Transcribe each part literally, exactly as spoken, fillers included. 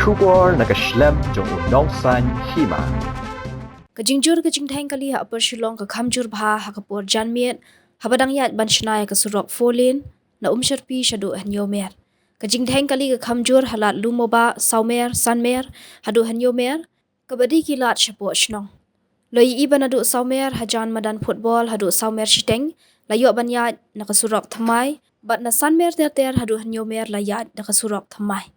Khubor na ka shlem jong u nongsan hima. Ka jingjur ka jingdheng kali ha Upper Shillong ka kham jur bha ha ka por janmiet haba dang ïaid ban shna ïa ka surok four lane na Umshyrpi shaduh Hynñiewmer. Ka jingdheng kali ka kham jur ha lad Lumobah, Sawmer, Sanmer haduh Hynñiewmer, kaba dei ki lad shapoh shnong. La ïohi ba naduh Sawmer hajan madan football haduh Sawmer shiteng la ïoh ban ïaid na ka surok thymmai, bad na Sanmer ter ter haduh Hynñiewmer la ïaid na ka surok thymmai.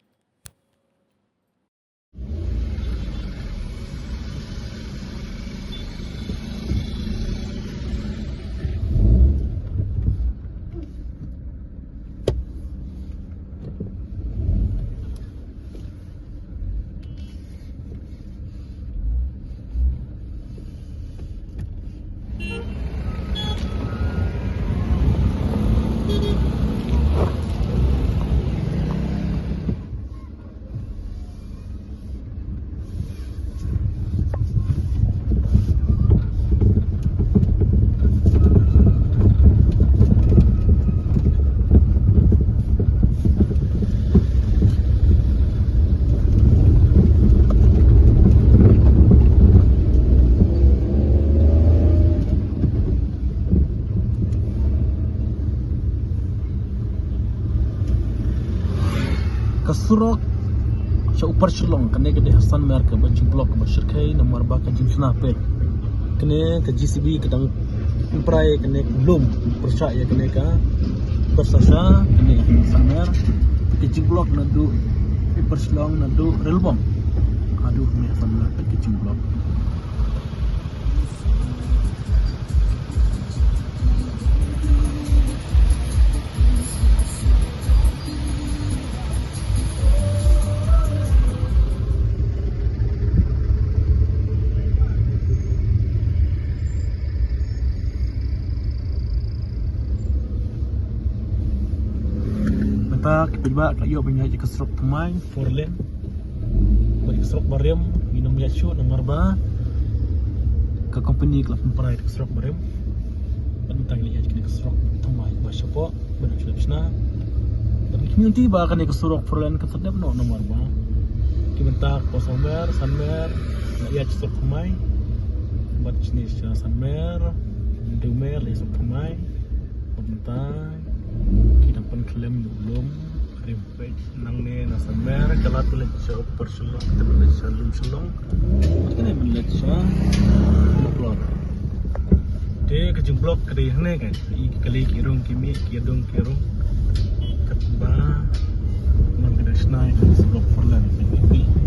Ka surok sha Upper Shillong, kane ka dei ha Sanmer kaba jingblok kaba shyrkhei namar ba ka jingshna peit. Kane ka J C B ka dang pynpra ïa kane ka lum, pyrshah ïa kane ka pyrshah sha kane ka Sanmer. Ka jingblok naduh Upper Shillong, naduh Relbong haduh kane Sanmer ka jingblok. Mynta ki paidbah ka la ïoh ban ïaid ïa ka surok thymmai four lane. Bad ka surok barim ngin ym ïaid shuh namar ba ka company ka la pynpra ïa ka surok barim. Bad mynta ngi la ïaid kane ka surok thymmai ba shapoh ba nang shu dep shna. Bad ngi kynti ba kane ka surok four lane ka sa dep noh namar ba ki mynta ka Sawmer, Sanmer la ïaid surok thymmai. Bad shane sha Sanmer, Dewmer la ïaid surok thymmai. Bad mynta ki dang pynkhlem ïa u lum rim. Peit nangne na Sanmer, ka lad ban leit sha Upper Shillong, ka lad ban leit sha Lum Shillong. Kane ban leit sha Maklor. Te ka jingblok ka dei hangne ka. I ki kali ki rung ki mih, ki rung ki rung. Katba man ka dei shna ïa ka surok four lane.